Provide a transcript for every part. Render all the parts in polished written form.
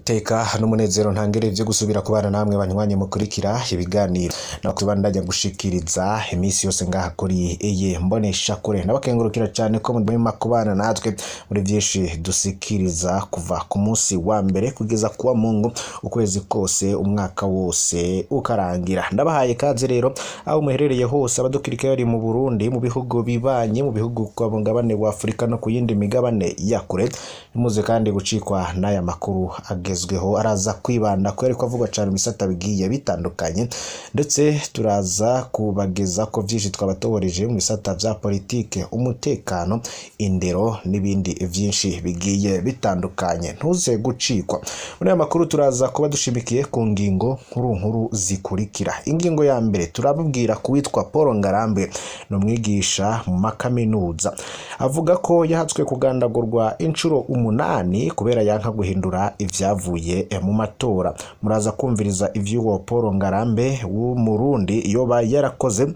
Teka n'umunezero ntangere vyo gusubira kubana namwe banywanyi mukurikira ibiganiro no kubandanya gushikiriza iminsi yose ngaha kuri iyi mbonesha kure. Nabakengurukira cyane ko mudwema kubana natwe muri vyinshi dusikiriza kuva ku munsi wa mbere kugeza kuwa Mungu, ukwezi kose, umwaka wose ukarangira. Ndabahaye kaze rero aho muherereye hose, abadukurikira bari mu Burundi, mu bihugu bibanye, mu bihugu kwa mugabane wa Afrika no ku yindi migabane ya kure. Muze kandi gucikwa n'aya makuru agezweho araza kwibanda ko ariko avugwa cyane mu bisata bigiye bitandukanye, ndetse turaza kubageza ko vyinshi twabatohoreje mu bisata vya politike, umutekano, indero n'ibindi vyinshi bigiye bitandukanye. Ntuze gucikwa. Muri aya makuru turaza kuba dushimikiye ku ngingo nkuru nkuru zikurikira. Ingingo ya mbere turababwira kuwitwa Paul Ngarambe, ni umwigisha mu makaminuza, avuga ko yahatswe kugandagurwa inshuro 8 kubera yanka guhindura ivyavuye mu matora. Muraza kumviriza ivy'uwo Paul Ngarambe w'Umurundi yoba yarakoze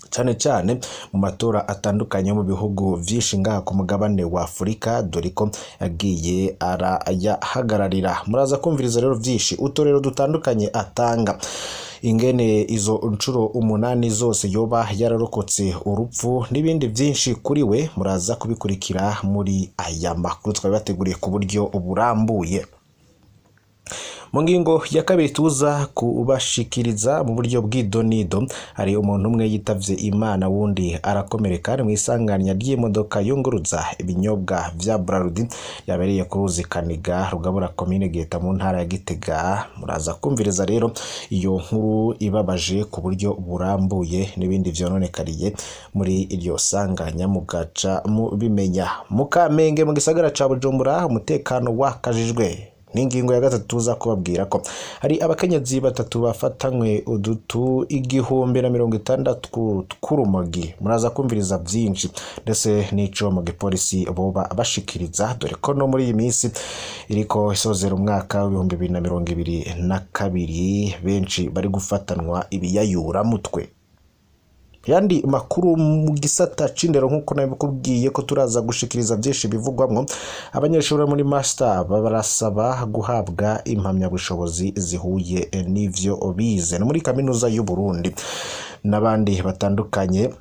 cane cane mu matora atandukanye mu bihugu vyinshi ngaha ku mugabane wa Afrika, dore ko yagiye arayahagararira. Muraza kumviriza rero vyinshi, utorero dutandukanye atanga, ingene izo nshuro 8 zose yoba yararokotse urupfu n'ibindi vyinshi kuri we. Muraza kubikurikira muri aya makuru twabibateguriye ku buryo burambuye. Mu ngingo ya kabiri tuza kubashikiriza mu buryo bw'idonido, hari umuntu umwe yitavye Imana wundi arakomereka mu isanganya ry'imodoka yunguruza ibinyobwa vya Brarudi yabereye ku ruzi Kaniga rugabura komine Geta mu ntara ya Gitega. Muraza kumviriza rero iyo nkuru ibabaje ku buryo burambuye n'ibindi vyononekariye muri iryo sanganya mugaca mubimenya. Mu Kamenge mu gisagara ca Bujumbura umutekano wakajijwe. N'ingingo ya gatatu tuza kubabwira ko hari abakenyezi batatu bafatanywe udutu 1060 tw'urumogi. Muraza kumviriza vyinshi ndetse n'ico mu gipolisi boba bashikiriza, dore ko no muri iyi minsi iriko isozera umwaka w'ibihumbi bibiri na mirongo ibiri na kabiri benshi bari gufatanwa ibiyayura mutwe. Yandi makuru mu gisata c'indero nkuko nabikubwiye ko turaza gushikiriza byinshi bivugwamwo, abanyeshuri muri master barasaba guhabwa impamyabushobozi zihuye n'ivyo bize no muri kaminuza y'u Burundi, n'abandi batandukanye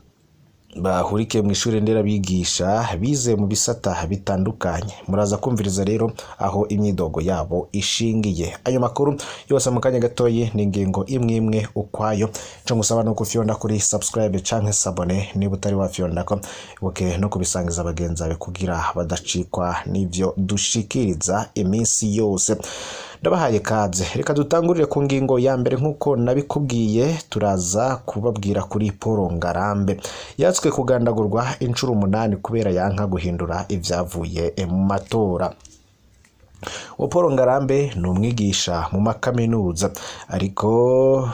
bahurikiye mu ishure nderabigisha bize mu bisata bitandukanye. Muraza kumviriza rero aho imyidogo yabo ishingiye. Ayo makuru yose mu kanya gatoyi ni ingingo imwe imwe ukwayo. Ico ngusaba no kufyonda kuri subscribe canke s'abonner niba utari wafyondako, ibuke no kubisangiza bagenzi bawe kugira badacikwa n'ivyo dushikiriza iminsi yose. Ndabahaye kaze. Reka dutangurire ku ngingo ya mbere nkuko nabikubwiye, turaza kubabwira kuri Paul Ngarambe yatswe kugandagurwa inshuro 8 kubera yanka guhindura ivyavuye mu matora. Uwo Paul Ngarambe ni umwigisha mu makaminuza, ariko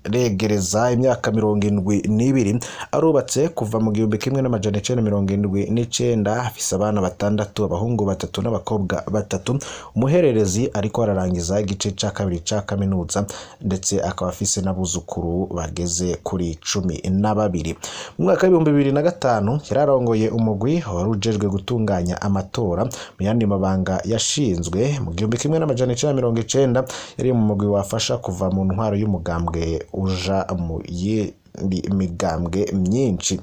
regereza imyaka 72, arubatse kuva mu 1979, afise abana 6, abahungu 3 n'abakobwa 3. Umuhererezi ariko ararangiza igice ca kabiri ca kaminuza, ndetse akaba afise n'abuzukuru bageze kuri 12. Mu mwaka w'ibihumbi bibiri na gatanu yararongoye umugwi wari ujejwe gutunganya amatora. Mu yandi mabanga yashinzwe mu 1990 yari mu mugwi wafasha kuva mu ntwaro y'umugambwe uja mu yindi migambwe myinshi.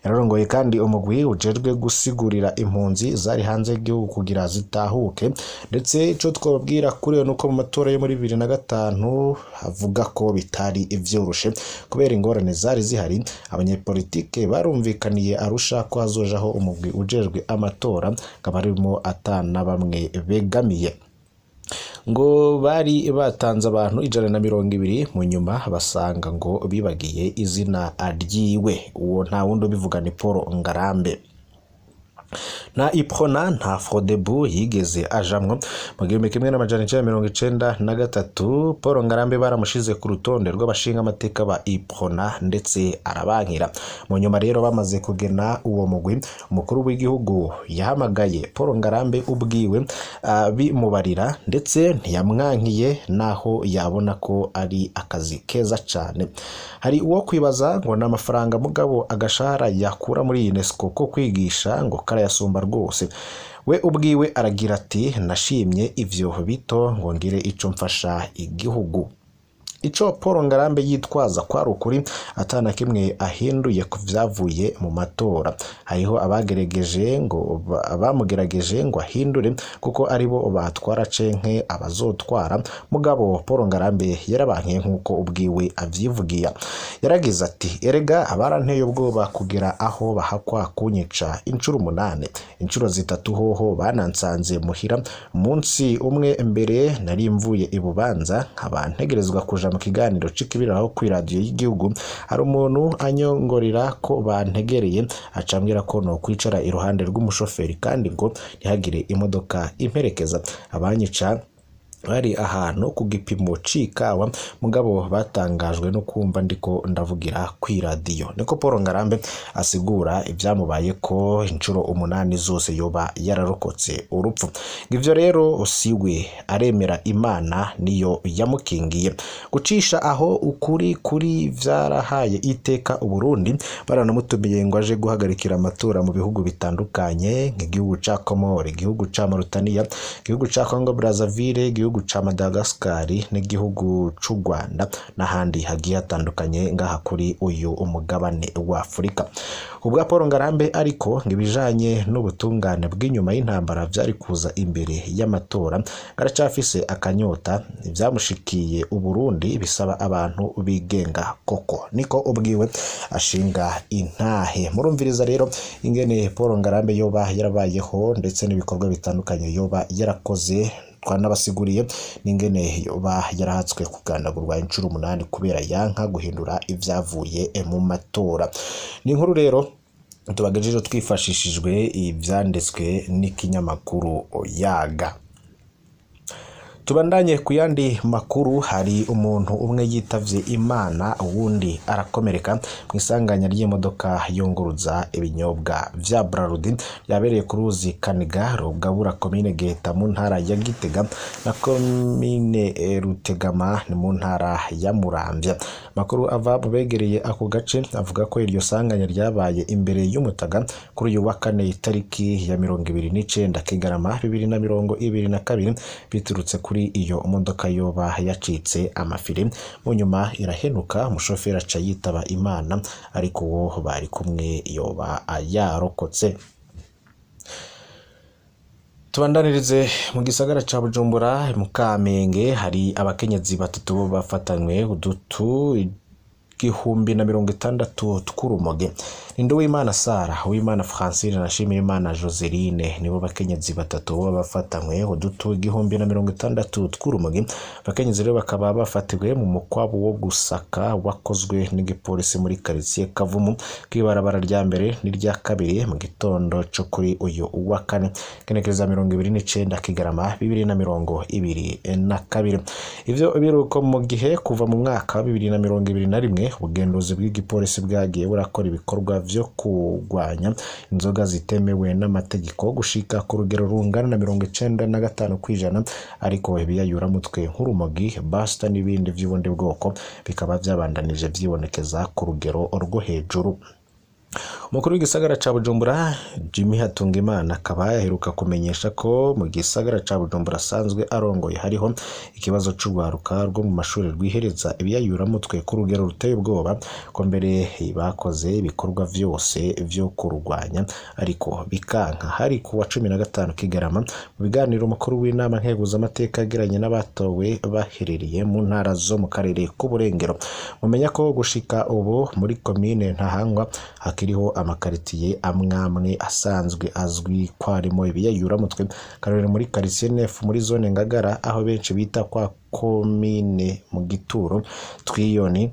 Yararongoye kandi umugwi ujejwe gusigurira impunzi zari hanze y'igihugu kugira zitahuke, ndetse ico twababwira kuri yo nuko mu matora yo muri 2005 avuga ko bitari ivyoroshe kubera ingorane zari zihari. Abanyepolitike barumvikaniye Arusha ko hazojaho umugwi ujejwe amatora, akaba arimo atana bamwe begamiye. Ngo bari batanze abantu 120, mu nyuma basanga ngo bibagiye izina ryiwe. Uwo nta wundi ubivuga ni Paul Ngarambe. Nta Iprona nta Frodebu yigeze ajamwo. Mu 1993 Paul Ngarambe baramushize ku rutonde rw'abashinga amateka ba Iprona ndetse arabankira. Mu nyuma rero bamaze kugena uwo mugwi, umukuru w'igihugu yahamagaye Paul Ngarambe ubwiwe bimubarira, ndetse ntiyamwankiye naho yabona ko ari akazi keza cane. Hari uwo kwibaza ngo n'amafaranga mugabo agashahara yakura muri UNESCO ko kwigisha ngo karayasumba rwose. We ubwiwe aragira ati nashimye ivyo bito ngo ngire ico mfasha igihugu. Ico Paul Ngarambe yitwaza kwari ukuri atana kimwe ahinduye ku vyavuye mu matora. Hariho abagerageje ngo bamugerageje ngo ahindure kuko aribo batwara cenke abazotwara, mugabo Paul Ngarambe yarabankiye nkuko ubwiwe avyivugiya. Yaragize ati erega abaranteye ubwoba kugera aho bahakwa kunyica incuro 8, incuro 3 hoho banansanze muhira. Munsi umwe mbere nari mvuye ibubanza nkaba ntegerezwa kuja mu kiganiro c'ikibiriraho kwi radio y'igihugu, hari umuntu anyongorera ko bantegereye acambwira ko no kwicara iruhande rw'umushoferi kandi ngo ntihagire imodoka imperekeza. Abanyica bari ahantu ku gipimo c'ikawa, mugabo batangajwe no kumva ndiko ndavugira kwi radio. Niko Paul Ngarambe asigura ivyamubaye ko incuro 8 zose yoba yararokotse urupfu. Ivyo rero siwe aremera Imana niyo yamukingiye. Gucisha aho ukuri kuri vyarahaye iteka Uburundi, baranamutumiye ngo aje guhagarikira amatora mu bihugu bitandukanye nk'igihugu ca Comore, igihugu ca Mauritania, igihugu ca Congo Brazzaville, igihugu ca Madagascar n'igihugu c'u Rwanda n'ahandi hagiye hatandukanye ngaha kuri uyu umugabane wa Afurika. Ubwa Paul Ngarambe ariko ngibijanye n'ubutungane bw'inyuma y'intambara vyari kuza imbere y'amatora, aracafise akanyota ivyamushikiye Uburundi bisaba abantu bigenga koko, niko ubwiwe ashinga intahe. Murumviriza rero ingene Paul Ngarambe yoba yarabayeho ndetse n'ibikorwa bitandukanye yoba yarakoze, twanabasiguriye n'ingene yoba yarahatswe kugandagurwa incuro 8 kubera yanka guhindura ivyavuye mu matora. Ni inkuru rero tubagejeje twifashishijwe ivyanditswe n'ikinyamakuru Yaga. Tubandanye ku yandi makuru, hari umuntu umwe yitavye Imana uwundi arakomereka mu isanganya ry'imodoka yunguruza ibinyobwa vya Brarudi yabereye ku ruzi Kaniga rugabura komine Giheta mu ntara ya Gitega na komine Rutegama ni mu ntara ya Muramvya. Makuru ava mu begereye ako gace avuga ko iryo sanganya ryabaye imbere y'umutaga kuri uyu wa kane itariki ya 29 Kigarama 2022 biturutse kuri iyo modoka yoba yacitse amafiri, mu nyuma irahenuka umushoferi aca yitaba Imana, ariko uwo bari kumwe yoba yarokotse. Tubandanirize mu gisagara ca Bujumbura mu Kamenge, hari abakenyezi batatu bafatanywe udutu 1060 tw'urumoge. Nduwimana Sara, Uwimana Francine na Shimirimana Joseline nibo bakenyezi batatu bafatanywe udutu 1060 tw'urumoge. Abakenyezi rero bakaba bafatiwe mu mukwabu wo gusaka wakozwe n'igipolisi muri quartier Kavumu kwibarabara rya mbere n'irya kabiri mu gitondo cyo kuri uyu wa kane kenekereza 29 Kigarama 2022. Ivyo biruko mu gihe kuva mu mwaka wa 2021 ubugenduzi bw'igipolisi bwagiye burakora ibikorwa vyo kurwanya inzoga zitemewe n'amategeko gushika ku rugero rungana na 95%, ariko ibiyayuramutwe nk'urumogi, basta n'ibindi vy'ubundi bwoko bikaba vyabandanije vyibonekeza ku rugero rwo hejuru. Umukuru w'igisagara ca Bujumbura Jimmy Hatungimana akaba yaheruka kumenyesha ko mu gisagara ca Bujumbura asanzwe arongoye hariho ikibazo c'urwaruka rwo mu mashuri rwihereza ibiyayuramutwe ku rugero ruteye ubwoba, ko mbere bakoze ibikorwa vyose vyo kurwanya ariko bikanka. Hari ku wa 15 Kigarama mu biganiro umukuru w'inama nkeguzamateka yagiranye n'abatowe baherereye mu ntara zo mu karere k'Uburengero. Mumenya ko gushika ubu muri komine Ntahangwa hakiriho amakaritiye amwamwe asanzwe azwi ko harimo ibiyayuramutwe, karere muri quartier Nef muri zone Ngagara aho benshi bita kwa komine mu gituro Twiyoni,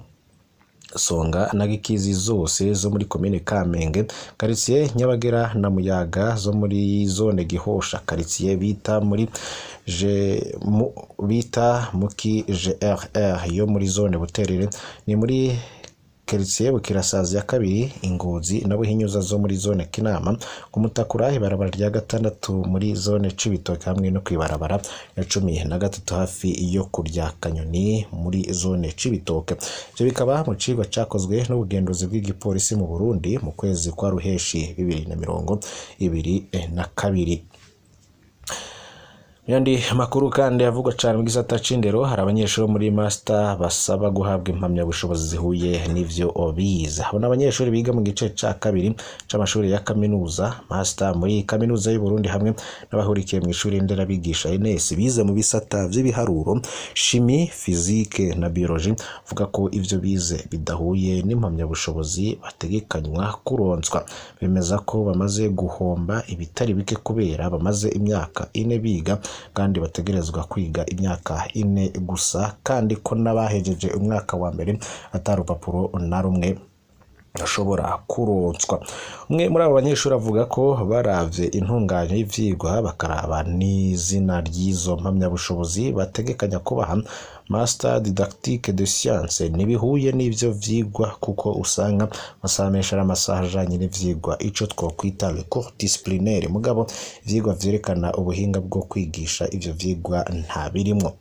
Songa na Gikizi zose zo muri komine Kamenge, quartier Nyabagera na Muyaga zo muri zone Gihosha, quartier bita muri bita muki GRR yo muri zone Buterere ni muri Quartier Bukirasazi ya kabiri, Ingozi na Buhinyuza zo muri zone Kinama, ku Mutakura ibarabara rya gatandatu muri zone Cibitoke hamwe no kwibarabara ya 13 hafi yo kurya Kanyoni muri zone Cibitoke. Ivyo bikaba mu cigwa cakozwe n'ubugenduzi bw'igipolisi mu Burundi mu kwezi kwa Ruheshi 2022. Yandi makuru kandi avugwa cyane mu gisata c'indero, hari abanyeshuri muri master basaba guhabwa impamyabushobozi zihuye n'ivyo bize. Abo n'abanyeshuri biga mu gice ca kabiri c'amashuri ya kaminuza master muri kaminuza y'u Burundi hamwe n'abahurikiye mu ishuri nderabigisha INES bize mu bisata vy'ibiharuro, chimie, physique na biologie, vuga ko ivyo bize bidahuye n'impamyabushobozi bategekanywa kuronswa. Bemeza ko bamaze guhomba ibitari bike kubera bamaze imyaka 4 biga kandi bategerezwa kwiga imyaka 4 gusa, kandi ko n'abahejeje umwaka wa mbere atarupapuro na rumwe ashobora kuronswa. Umwe muri abo banyeshuri avuga ko baravye intunganyo y'ivyigwa bakaraba n'izina ry'izo mpamyabushobozi bategekanya kubaha Master Didactique de Science ntibihuye n'ivyo vyigwa, kuko usanga amasaha menshi ari amasaha ajanye n'ivyigwa ico twokwita le cours disciplinaire, mugabo ivyigwa vyerekana ubuhinga bwo kwigisha ivyo vyigwa nta birimwo.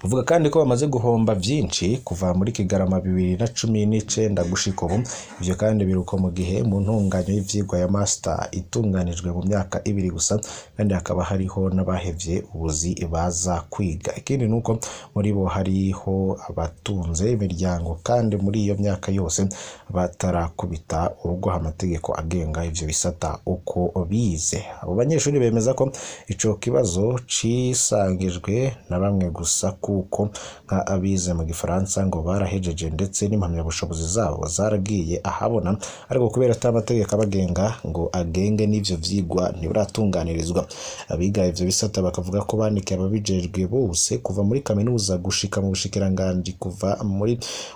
Bavuga kandi ko bamaze guhomba vyinshi kuva muri Kigarama 2019 gushika ubu. Ivyo kandi biruko mu gihe mu ntunganyo y'ivyigwa ya master itunganijwe mu myaka 2 gusa, kandi hakaba hariho n'abahevye ubuzi baza kwiga. Ikindi nuko muri bo hariho abatunze imiryango kandi muri iyo myaka yose batarakubita urugo amategeko agenga ivyo bisata uko bize. Abo banyeshuri bemeza ko ico kibazo cisangijwe na bamwe gusa, kuko nka abize mu Gifaransa ngo barahejeje ndetse n'impamyabushobozi zabo zaragiye ahabona, ariko kubera ata amategeko abagenga ngo agenge n'ivyo vyigwa ntibiratunganirizwa. Abiga ivyo bisata bakavuga ko bandikiye ababijejwe bose kuva muri kaminuza gushika mu bushikiranganji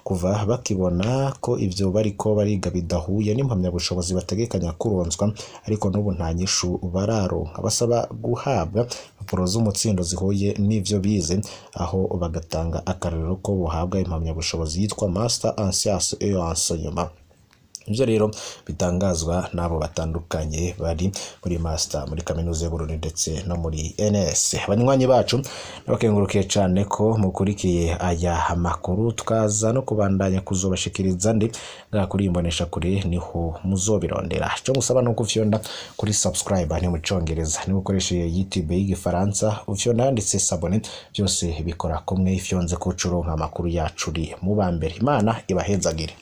kuva bakibona ko ivyo bariko bariga bidahuye n'impamyabushobozi bategekanya kuronswa, ariko n'ubu nta nyishu bararonka. Basaba guhabwa impapuro z'umutsindo zihuye n'ivyo bize, aho bagatanga akarorero ko buhabwa impamyabushobozi yitwa Master en Sciences et Enseignement. Ivyo rero bitangazwa n'abo batandukanye bari muri master muri kaminuza y'u Burundi ndetse no muri NS. Abanywanyi bacu nabakengurukiye cyane ko mukurikiye aya makuru, tukaza no kubandanya kuzobashikiriza ndi ngaha kuri imbonesha kure niho muzobirondera. Ico musaba no kufyonda kuri subscribe ni mu Congereza, ni ukoresheje YouTube y'Igifaransa ufyonda handitse s'abonner, byose bikora kumwe ifyonze ko ucuronka amakuru yacu uri mu bambere. Imana ibahezagire.